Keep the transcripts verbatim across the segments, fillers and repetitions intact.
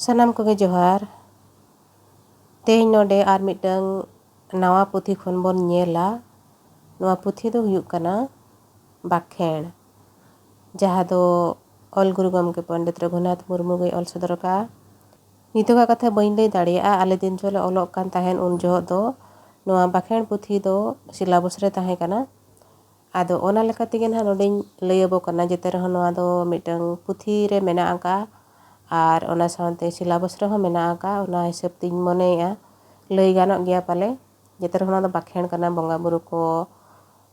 ᱥᱟᱱᱟᱢ ᱠᱚᱜᱮ ᱡᱚᱦᱟᱨ᱾ ᱛᱮᱦᱮᱧ ᱱᱚᱰᱮ ᱟᱨ ᱢᱤᱫᱴᱟᱝ ᱱᱟᱣᱟ ᱯᱩᱛᱷᱤ ᱠᱷᱚᱱ ᱵᱚᱱ ᱧᱮᱞᱟ᱾ ᱱᱚᱣᱟ ᱯᱩᱛᱷᱤ ᱫᱚ ᱦᱩᱭᱩᱜ ᱠᱟᱱᱟ ᱵᱟᱠᱷᱮᱬ, ᱡᱟᱦᱟᱸ ᱫᱚ ᱚᱞ ᱜᱩᱨᱩ ᱜᱚᱢᱠᱮ ᱯᱚᱱᱰᱤᱛ ᱨᱚᱜᱷᱩᱱᱟᱛᱷ ᱢᱩᱨᱢᱩ ᱜᱮᱭ ᱚᱞ ᱥᱚᱫᱚᱨ ᱟᱠᱟᱫᱼᱟ᱾ ᱱᱤᱛᱚᱜᱟᱜ ᱠᱟᱛᱷᱟ ᱵᱟᱹᱧ ᱞᱟᱹᱭ ᱫᱟᱲᱮᱭᱟᱜᱼᱟ, ᱟᱞᱮ ᱫᱤᱱ ᱡᱚᱦᱚᱜ ᱞᱮ ᱚᱞᱚᱜ ᱠᱟᱱ ᱛᱟᱦᱮᱸᱱ, ᱩᱱ ᱡᱚᱦᱚᱜ ᱫᱚ ᱱᱚᱣᱟ ᱵᱟᱠᱷᱮᱬ ᱯᱩᱛᱷᱤ ᱫᱚ ᱥᱤᱞᱟᱵᱚᱥ ᱨᱮ ᱛᱟᱦᱮᱸ ᱠᱟᱱᱟ᱾ ᱟᱫᱚ ᱚᱱᱟ ᱞᱮᱠᱟ ᱛᱮᱜᱮ ᱱᱟᱦᱟᱜ ᱱᱚᱰᱮᱧ ᱞᱟᱹᱭ ᱟᱵᱚ ᱠᱟᱱᱟ, ᱡᱮᱛᱮ ᱨᱮᱦᱚᱸ ᱱᱚᱣᱟ ᱫᱚ ᱢᱤᱫᱴᱟᱝ ᱯᱩᱛᱷᱤ ᱨᱮ ᱢᱮᱱᱟᱜ ᱟᱠᱟᱫᱼᱟ ᱟᱨ ᱚᱱᱟ ᱥᱟᱶᱛᱮ ᱥᱤᱞᱟᱵᱚᱥ ᱨᱮᱦᱚᱸ ᱢᱮᱱᱟᱜ ᱟᱠᱟᱫᱼᱟ᱾ ᱚᱱᱟ ᱦᱤᱥᱟᱹᱵ ᱛᱤᱧ ᱢᱚᱱᱮᱭᱮᱫᱼᱟ, ᱞᱟᱹᱭ ᱜᱟᱱᱚᱜ ᱜᱮᱭᱟ ᱯᱟᱞᱮ᱾ ᱡᱮᱛᱮ ᱨᱮᱦᱚᱸ ᱱᱚᱣᱟ ᱫᱚ ᱵᱟᱠᱷᱮᱬ ᱠᱟᱱᱟ, ᱵᱚᱸᱜᱟ ᱵᱩᱨᱩ ᱠᱚ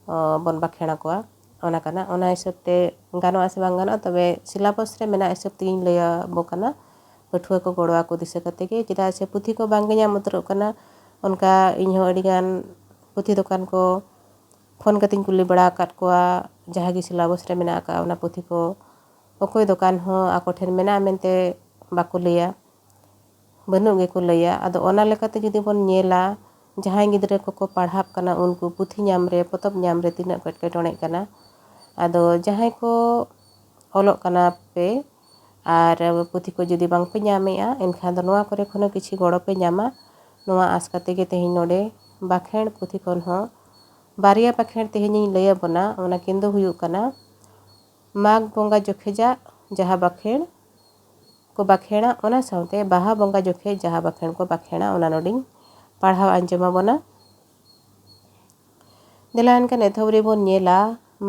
ᱚ, ᱵᱚᱱ ᱵᱟᱠᱷᱮᱬ ᱟᱠᱚᱣᱟ, ᱚᱱᱟ ᱠᱟᱱᱟ᱾ ᱚᱱᱟ ᱦᱤᱥᱟᱹᱵ ᱛᱮ ᱜᱟᱱᱚᱜᱼᱟ ᱥᱮ ᱵᱟᱝ ᱜᱟᱱᱚᱜᱼᱟ, ᱛᱚᱵᱮ ᱥᱤᱞᱟᱵᱚᱥ ᱨᱮ ᱢᱮᱱᱟᱜ ᱦᱤᱥᱟᱹᱵ ᱛᱮᱜᱮᱧ ᱞᱟᱹᱭᱟ ᱟᱵᱚ ᱠᱟᱱᱟ, ᱯᱟᱹᱴᱷᱩᱣᱟᱹ ᱠᱚ ᱜᱚᱲᱚ ᱟᱠᱚ ᱫᱤᱥᱟᱹ ᱠᱟᱛᱮ ᱜᱮ, ᱪᱮᱫᱟᱜ ᱥᱮ ᱯᱩᱛᱷᱤ ᱠᱚ ᱵᱟᱝ ᱜᱮ ᱧᱟᱢ ᱩᱛᱟᱹᱨᱚᱜ ᱠᱟᱱᱟ᱾ ᱚᱱᱠᱟ ᱤᱧ ᱦᱚᱸ ᱟᱹᱰᱤ ᱜᱟᱱ ᱯᱩᱛᱷᱤ ᱫᱚᱠᱟᱱ ᱠᱚ ᱯᱷᱳᱱ ᱠᱟᱛᱮᱧ ᱠᱩᱞᱤ ᱵᱟᱲᱟ ᱟᱠᱟᱫ ᱠᱚᱣᱟ, ᱡᱟᱦᱟᱸ ᱜᱮ ᱥᱤᱞᱟᱵᱚᱥ ᱨᱮ ᱢᱮᱱᱟᱜ ᱟᱠᱟᱫ ᱚᱱᱟ ᱯᱩᱛᱷᱤ ᱠᱚ ᱚᱠᱚᱭ ᱫᱚᱠᱟᱱ ᱦᱚᱸ ᱟᱠᱚ ᱴᱷᱮᱱ ᱢᱮᱱᱟᱜᱼᱟ ᱢᱮᱱᱛᱮ ᱵᱟᱠᱚ ᱞᱟᱹᱭᱟ, ᱵᱟᱹᱱᱩᱜ ᱜᱮᱠᱚ ᱞᱟᱹᱭᱟ᱾ ᱟᱫᱚ ᱚᱱᱟ ᱞᱮᱠᱟᱛᱮ ᱡᱩᱫᱤ ᱵᱚᱱ ᱧᱮᱞᱟ, ᱡᱟᱦᱟᱸᱭ ᱜᱤᱫᱽᱨᱟᱹ ᱠᱚᱠᱚ ᱯᱟᱲᱦᱟᱜ ᱠᱟᱱᱟ, ᱩᱱᱠᱩ ᱯᱩᱛᱷᱤ ᱧᱟᱢ ᱨᱮ, ᱯᱚᱛᱚᱵ ᱧᱟᱢ ᱨᱮ ᱛᱤᱱᱟᱹᱜ ᱠᱚ ᱮᱴᱠᱮᱴᱚᱬᱮᱜ ᱠᱟᱱᱟ᱾ ᱟᱫᱚ ᱡᱟᱦᱟᱸᱭ ᱠᱚ ᱚᱞᱚᱜ ᱠᱟᱱᱟ ᱯᱮ ᱟᱨ ᱯᱩᱛᱷᱤ ᱠᱚ ᱡᱩᱫᱤ ᱵᱟᱝ ᱯᱮ ᱧᱟᱢᱮᱜᱼᱟ, ᱮᱱᱠᱷᱟᱱ ᱫᱚ ᱱᱚᱣᱟ ᱠᱚᱨᱮ ᱠᱷᱚᱱ ᱦᱚᱸ ᱠᱤᱪᱷᱤ ᱜᱚᱲᱚ ᱯᱮ ᱧᱟᱢᱟ᱾ ᱱᱚᱣᱟ ᱟᱸᱥ ᱠᱟᱛᱮ ᱜᱮ ᱛᱮᱦᱮᱧ ᱱᱚᱰᱮ ᱵᱟᱠᱷᱮᱬ ᱯᱩᱛᱷᱤ ᱠᱷᱚᱱ ᱦᱚᱸ ᱵᱟᱨᱭᱟ ᱵᱟᱠᱷᱮᱬ ᱛᱮᱦᱮᱧᱤᱧ ᱞᱟᱹᱭ ᱟᱵᱚᱱᱟ᱾ ᱚᱱᱟ ᱠᱤᱱ ᱫᱚ ᱦᱩᱭᱩᱜ ᱠᱟᱱᱟ ᱢᱟᱜᱽ ᱵᱚᱸᱜᱟ ᱡᱚᱠᱷᱮᱡᱟᱜ ᱡᱟᱦᱟᱸ ᱵᱟᱠᱷᱮᱬ ᱠᱚ ᱵᱟᱠᱷᱮᱬᱟ, ᱚᱱᱟ ᱥᱟᱶᱛᱮ ᱵᱟᱦᱟ ᱵᱚᱸᱜᱟ ᱡᱚᱠᱷᱮᱡ ᱡᱟᱦᱟᱸ ᱵᱟᱠᱷᱮᱬ ᱠᱚ ᱵᱟᱠᱷᱮᱬᱟ, ᱚᱱᱟ ᱱᱚᱰᱮᱧ ᱯᱟᱲᱦᱟᱣ ᱟᱸᱡᱚᱢ ᱟᱵᱚᱱᱟ᱾ ᱫᱮᱞᱟ ᱮᱱᱠᱷᱟᱱ ᱮᱛᱚᱦᱚᱵ ᱨᱮᱵᱚᱱ ᱧᱮᱞᱟ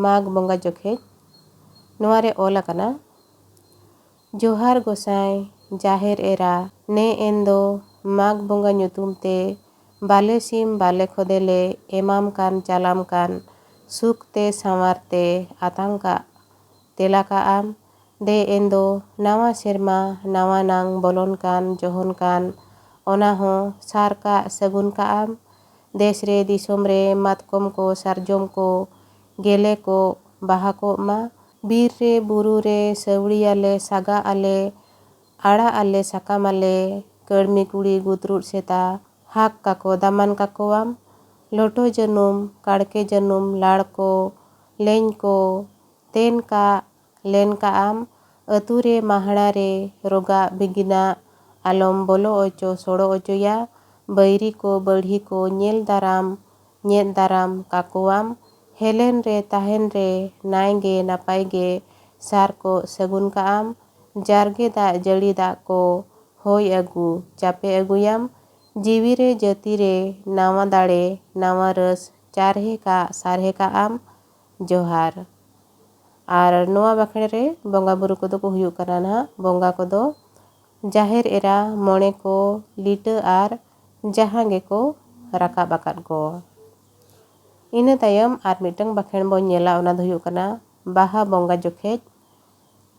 ᱢᱟᱜᱽ ᱵᱚᱸᱜᱟ ᱡᱚᱠᱷᱮᱡ᱾ ᱱᱚᱣᱟ ᱨᱮ ᱚᱞ ᱟᱠᱟᱱᱟ, ᱡᱚᱦᱟᱨ ᱜᱚᱸᱥᱟᱭ ᱡᱟᱦᱮᱨ ᱮᱨᱟ, ᱱᱮ ᱮᱱ ᱫᱚ ᱢᱟᱜᱽ ᱵᱚᱸᱜᱟ ᱧᱩᱛᱩᱢ ᱛᱮ ᱵᱟᱞᱮ ᱥᱤᱢ ᱵᱟᱞᱮ ᱠᱷᱚᱫᱮ ᱞᱮ ᱮᱢᱟᱢ ᱠᱟᱱ ᱪᱟᱞᱟᱢ ᱠᱟᱱ, ᱥᱩᱠ ᱛᱮ ᱥᱟᱶᱟᱨ ᱛᱮ ᱟᱛᱟᱝ ᱠᱟᱜ ᱛᱮᱞᱟ ᱠᱟᱜ ᱟᱢ᱾ ᱫᱮ ᱮᱱ ᱫᱚ ᱱᱟᱣᱟ ᱥᱮᱨᱢᱟ ᱱᱟᱣᱟ ᱱᱟᱝ ᱵᱚᱞᱚᱱ ᱠᱟᱱ ᱡᱚᱦᱚᱱ ᱠᱟᱱ, ᱚᱱᱟ ᱦᱚᱸ ᱥᱟᱨ ᱠᱟᱜ ᱥᱟᱹᱜᱩᱱ ᱠᱟᱜ ᱟᱢ᱾ ᱫᱮᱥ ᱨᱮ ᱫᱤᱥᱚᱢ ᱨᱮ ᱢᱟᱛᱠᱚᱢ ᱠᱚ ᱥᱟᱨᱡᱚᱢ ᱠᱚ ᱜᱮᱞᱮ ᱠᱚ ᱵᱟᱦᱟ ᱠᱚᱜ ᱢᱟ᱾ ᱵᱤᱨ ᱨᱮ ᱵᱩᱨᱩ ᱨᱮ ᱥᱟᱹᱣᱲᱤᱭᱟᱞᱮ ᱥᱟᱜᱟᱜ ᱟᱞᱮ ᱟᱲᱟᱜ ᱟᱞᱮ ᱥᱟᱠᱟᱢ ᱟᱞᱮ, ᱠᱟᱹᱲᱢᱤ ᱠᱩᱲᱤ ᱜᱩᱛᱨᱩᱫ ᱥᱮᱛᱟ ᱦᱟᱠ ᱠᱟᱠᱚ ᱫᱟᱢᱟᱱ ᱠᱟᱠᱚᱣᱟᱢ᱾ ᱞᱚᱴᱚ ᱡᱟᱹᱱᱩᱢ ᱠᱟᱲᱠᱮ ᱡᱟᱹᱱᱩᱢ ᱞᱟᱲ ᱠᱚ ᱞᱮᱧ ᱠᱚ ᱛᱮᱱ ᱠᱟᱜ ᱞᱮᱱ ᱠᱟᱜ ᱟᱢ᱾ ᱟᱹᱛᱩ ᱨᱮ ᱢᱟᱦᱲᱟ ᱨᱮ ᱨᱚᱜᱟᱜ ᱵᱤᱜᱤᱱᱟᱜ ᱟᱞᱚᱢ ᱵᱚᱞᱚ ᱚᱪᱚ ᱥᱚᱲᱚ ᱚᱪᱚᱭᱟ᱾ ᱵᱟᱹᱭᱨᱤ ᱠᱚ ᱵᱟᱹᱲᱦᱤ ᱠᱚ ᱧᱮᱞ ᱫᱟᱨᱟᱢ ᱧᱮᱫ ᱫᱟᱨᱟᱢ ᱠᱟᱠᱚᱣᱟᱢ᱾ ᱦᱮᱞᱮᱱ ᱨᱮ ᱛᱟᱦᱮᱱ ᱨᱮ ᱱᱟᱭ ᱜᱮ ᱱᱟᱯᱟᱭ ᱜᱮ ᱥᱟᱨ ᱠᱚ ᱥᱟᱹᱜᱩᱱ ᱠᱟᱜᱼᱟᱢ᱾ ᱡᱟᱨᱜᱮ ᱫᱟᱜ ᱡᱟᱹᱲᱤ ᱫᱟᱜ ᱠᱚ ᱦᱚᱭ ᱟᱹᱜᱩ ᱪᱟᱯᱮ ᱟᱹᱜᱩᱭᱟᱢ᱾ ᱡᱤᱣᱤ ᱨᱮ ᱡᱟᱹᱛᱤ ᱨᱮ ᱱᱟᱣᱟ ᱫᱟᱲᱮ ᱱᱟᱣᱟ ᱨᱟᱹᱥ ᱪᱟᱨᱦᱮ ᱠᱟᱜ ᱥᱟᱨᱦᱮ ᱠᱟᱜᱼᱟᱢ᱾ ᱡᱚᱦᱟᱨ᱾ ᱟᱨ ᱱᱚᱣᱟ ᱵᱟᱠᱷᱮᱬ ᱨᱮ ᱵᱚᱸᱜᱟ ᱵᱩᱨᱩ ᱠᱚᱫᱚ ᱠᱚ ᱦᱩᱭᱩᱜ ᱠᱟᱱᱟ ᱱᱟᱦᱟᱜ, ᱵᱚᱸᱜᱟ ᱠᱚᱫᱚ ᱡᱟᱦᱮᱨ ᱮᱨᱟ, ᱢᱚᱬᱮ ᱠᱚ, ᱞᱤᱴᱟᱹ ᱟᱨ ᱡᱟᱦᱟᱸ ᱜᱮᱠᱚ ᱨᱟᱠᱟᱵ ᱟᱠᱟᱫ ᱠᱚ᱾ ᱤᱱᱟᱹ ᱛᱟᱭᱚᱢ ᱟᱨ ᱢᱤᱫᱴᱟᱝ ᱵᱟᱠᱷᱮᱬ ᱵᱚᱱ ᱧᱮᱞᱟ, ᱚᱱᱟ ᱫᱚ ᱦᱩᱭᱩᱜ ᱠᱟᱱᱟ ᱵᱟᱦᱟ ᱵᱚᱸᱜᱟ ᱡᱚᱠᱷᱮᱡ᱾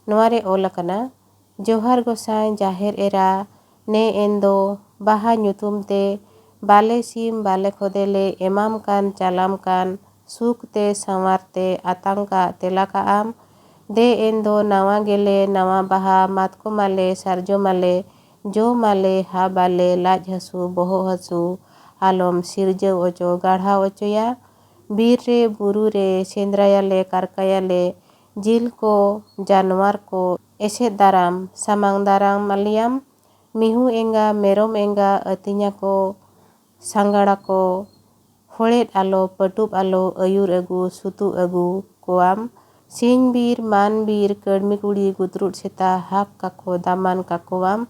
ᱱᱚᱣᱟ ᱨᱮ ᱚᱞ ᱟᱠᱟᱱᱟ, ᱡᱚᱦᱟᱨ ᱜᱚᱸᱥᱟᱭ ᱡᱟᱦᱮᱨ ᱮᱨᱟ, ᱱᱮ ᱮᱱ ᱫᱚ ᱵᱟᱦᱟ ᱧᱩᱛᱩᱢ ᱛᱮ ᱵᱟᱞᱮ ᱥᱤᱢ ᱵᱟᱞᱮ ᱠᱷᱚᱫᱮ ᱞᱮ ᱮᱢᱟᱢ ᱠᱟᱱ ᱪᱟᱞᱟᱢ ᱠᱟᱱ, ᱥᱩᱠ ᱛᱮ ᱥᱟᱶᱟᱨ ᱛᱮ ᱟᱛᱟᱝ ᱠᱟᱜ ᱛᱮᱞᱟ ᱠᱟᱜ ᱟᱢ᱾ ᱫᱮ ᱮᱱ ᱫᱚ ᱱᱟᱣᱟ ᱜᱮᱞᱮ ᱱᱟᱣᱟ ᱵᱟᱦᱟ, ᱢᱟᱛᱠᱚᱢ ᱟᱞᱮ ᱥᱟᱨᱡᱚᱢ ᱟᱞᱮ, ᱡᱚᱢ ᱟᱞᱮ ᱦᱟᱵ ᱟᱞᱮ, ᱞᱟᱡ ᱦᱟᱹᱥᱩ ᱵᱚᱦᱚᱜ ᱦᱟᱹᱥᱩ ᱟᱞᱚᱢ ᱥᱤᱨᱡᱟᱹᱣ ᱚᱪᱚ ᱜᱟᱲᱦᱟᱣ ᱚᱪᱚᱭᱟ᱾ ᱵᱤᱨ ᱨᱮ ᱵᱩᱨᱩ ᱨᱮ ᱥᱮᱸᱫᱽᱨᱟᱭᱟᱞᱮ ᱠᱟᱨᱠᱟᱭᱟᱞᱮ, ᱡᱤᱞ ᱠᱚ ᱡᱟᱱᱣᱟᱨ ᱠᱚ ᱮᱥᱮᱫ ᱫᱟᱨᱟᱢ ᱥᱟᱢᱟᱝ ᱫᱟᱨᱟᱢ ᱟᱞᱮᱭᱟᱢ᱾ ᱢᱤᱦᱩ ᱮᱸᱜᱟ ᱢᱮᱨᱚᱢ ᱮᱸᱜᱟ ᱟᱹᱛᱤᱧᱟᱠᱚ ᱥᱟᱸᱜᱟᱲᱟᱠᱚ, ᱦᱚᱲᱮᱫ ᱟᱞᱚ ᱯᱟᱹᱴᱩᱵ ᱟᱞᱚ ᱟᱹᱭᱩᱨ ᱟᱹᱜᱩ ᱥᱩᱛᱩᱜ ᱟᱹᱜᱩ ᱠᱚᱣᱟᱢ᱾ ᱥᱤᱧ ᱵᱤᱨ ᱢᱟᱱ ᱵᱤᱨ ᱠᱟᱹᱲᱢᱤ ᱠᱩᱲᱤ ᱜᱩᱛᱨᱩᱫ ᱥᱮᱛᱟ ᱦᱟᱠ ᱠᱟᱠᱚ ᱫᱟᱢᱟᱱ ᱠᱟᱠᱚᱣᱟᱢ᱾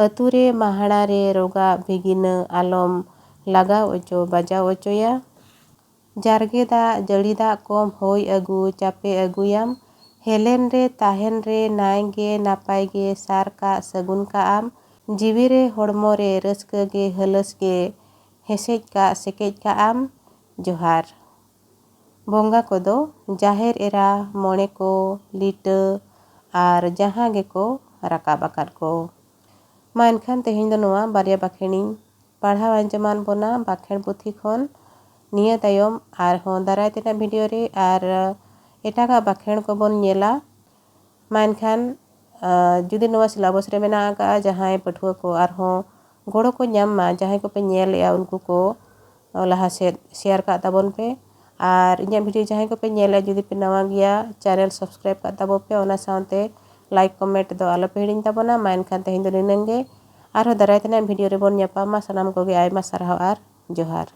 ᱟᱹᱛᱩ ᱨᱮ ᱢᱟᱦᱲᱟ ᱨᱮ ᱨᱚᱜᱟ ᱵᱷᱤᱜᱤᱱᱟᱹ ᱟᱞᱚᱢ ᱞᱟᱜᱟᱣ ᱚᱪᱚ ᱵᱟᱡᱟᱣ ᱚᱪᱚᱭᱟ᱾ ᱡᱟᱨᱜᱮ ᱫᱟᱜ ᱡᱟᱹᱲᱤ ᱫᱟᱜ ᱠᱚᱢ ᱦᱚᱭ ᱟᱹᱜᱩ ᱪᱟᱯᱮ ᱟᱹᱜᱩᱭᱟᱢ᱾ ᱦᱮᱞᱮᱱ ᱨᱮ ᱛᱟᱦᱮᱱ ᱨᱮ ᱱᱟᱭ ᱜᱮ ᱱᱟᱯᱟᱭ ᱜᱮ ᱥᱟᱨ ᱠᱟᱜ ᱥᱟᱹᱜᱩᱱ ᱠᱟᱜ ᱟᱢ᱾ ᱡᱤᱣᱤ ᱨᱮ ᱦᱚᱲᱢᱚ ᱨᱮ ᱨᱟᱹᱥᱠᱟᱹ ᱜᱮ ᱦᱟᱹᱞᱟᱹᱥ ᱜᱮ ᱦᱮᱥᱮᱡ ᱠᱟᱜ ᱥᱮᱠᱮᱡ ᱠᱟᱜ ᱟᱢ᱾ ᱡᱚᱦᱟᱨ᱾ ᱵᱚᱸᱜᱟ ᱠᱚᱫᱚ ᱡᱟᱦᱮᱨ ᱮᱨᱟ, ᱢᱚᱬᱮ ᱠᱚ, ᱞᱤᱴᱟᱹ ᱟᱨ ᱡᱟᱦᱟᱸ ᱜᱮᱠᱚ ᱨᱟᱠᱟᱵ ᱟᱠᱟᱫ ᱠᱚ᱾ ᱢᱟ ᱮᱱᱠᱷᱟᱱ ᱛᱮᱦᱮᱧ ᱫᱚ ᱱᱚᱣᱟ ᱵᱟᱨᱭᱟ ᱵᱟᱠᱷᱮᱬᱤᱧ ᱯᱟᱲᱦᱟᱣ ᱟᱸᱡᱚᱢᱟᱫ ᱵᱚᱱᱟ ᱵᱟᱠᱷᱮᱬ ᱯᱩᱛᱷᱤ ᱠᱷᱚᱱ᱾ ᱱᱤᱭᱟᱹ ᱛᱟᱭᱚᱢ ᱟᱨᱦᱚᱸ ᱫᱟᱨᱟᱭ ᱛᱮᱱᱟᱜ ᱵᱷᱤᱰᱤᱭᱳ ᱨᱮ ᱟᱨ ᱮᱴᱟᱜᱟᱜ ᱵᱟᱠᱷᱮᱬ ᱠᱚᱵᱚᱱ ᱧᱮᱞᱟ᱾ ᱢᱟ ᱮᱱᱠᱷᱟᱱ, ᱟᱸ, ᱡᱩᱫᱤ ᱱᱚᱣᱟ ᱥᱤᱞᱟᱵᱚᱥ ᱨᱮ ᱢᱮᱱᱟᱜ ᱟᱠᱟᱫᱼᱟ, ᱡᱟᱦᱟᱸᱭ ᱯᱟᱹᱴᱷᱩᱣᱟᱹ ᱠᱚ ᱟᱨᱦᱚᱸ ᱜᱚᱲᱚ ᱠᱚ ᱧᱟᱢ ᱢᱟ, ᱡᱟᱦᱟᱸᱭ ᱠᱚᱯᱮ ᱧᱮᱞᱮᱫᱼᱟ ᱩᱱᱠᱩ ᱠᱚ ᱞᱟᱦᱟ ᱥᱮᱫ ᱥᱮᱭᱟᱨ ᱠᱟᱜ ᱛᱟᱵᱚᱱ ᱯᱮ᱾ ᱟᱨ ᱤᱧᱟᱹᱜ ᱵᱷᱤᱰᱤᱭᱳ ᱡᱟᱦᱟᱸᱭ ᱠᱚᱯᱮ ᱧᱮᱞᱮᱫᱼᱟ, ᱡᱩᱫᱤ ᱯᱮ ᱱᱟᱣᱟ ᱜᱮᱭᱟ, ᱪᱮᱱᱮᱞ ᱥᱟᱵᱥᱠᱨᱟᱭᱤᱵ ᱠᱟᱜ ᱛᱟᱵᱚ ᱯᱮ, ᱚᱱᱟ ᱥᱟᱶᱛᱮ ᱞᱟᱭᱤᱠ ᱠᱚᱢᱮᱱᱴ ᱫᱚ ᱟᱞᱚ ᱯᱮ ᱦᱤᱲᱤᱧ ᱛᱟᱵᱚᱱᱟ᱾ ᱢᱟ ᱮᱱᱠᱷᱟᱱ ᱛᱮᱦᱮᱧ ᱫᱚ ᱱᱤᱱᱟᱹᱝ ᱜᱮ, ᱟᱨᱦᱚᱸ ᱫᱟᱨᱟᱭ ᱛᱮᱱᱟᱜ video ᱨᱮᱵᱚᱱ ᱧᱟᱯᱟᱢᱟ᱾ ᱥᱟᱱᱟᱢ ᱠᱚᱜᱮ ᱟᱭᱢᱟ ᱥᱟᱨᱦᱟᱣ ᱟᱨ ᱡᱚᱦᱟᱨ᱾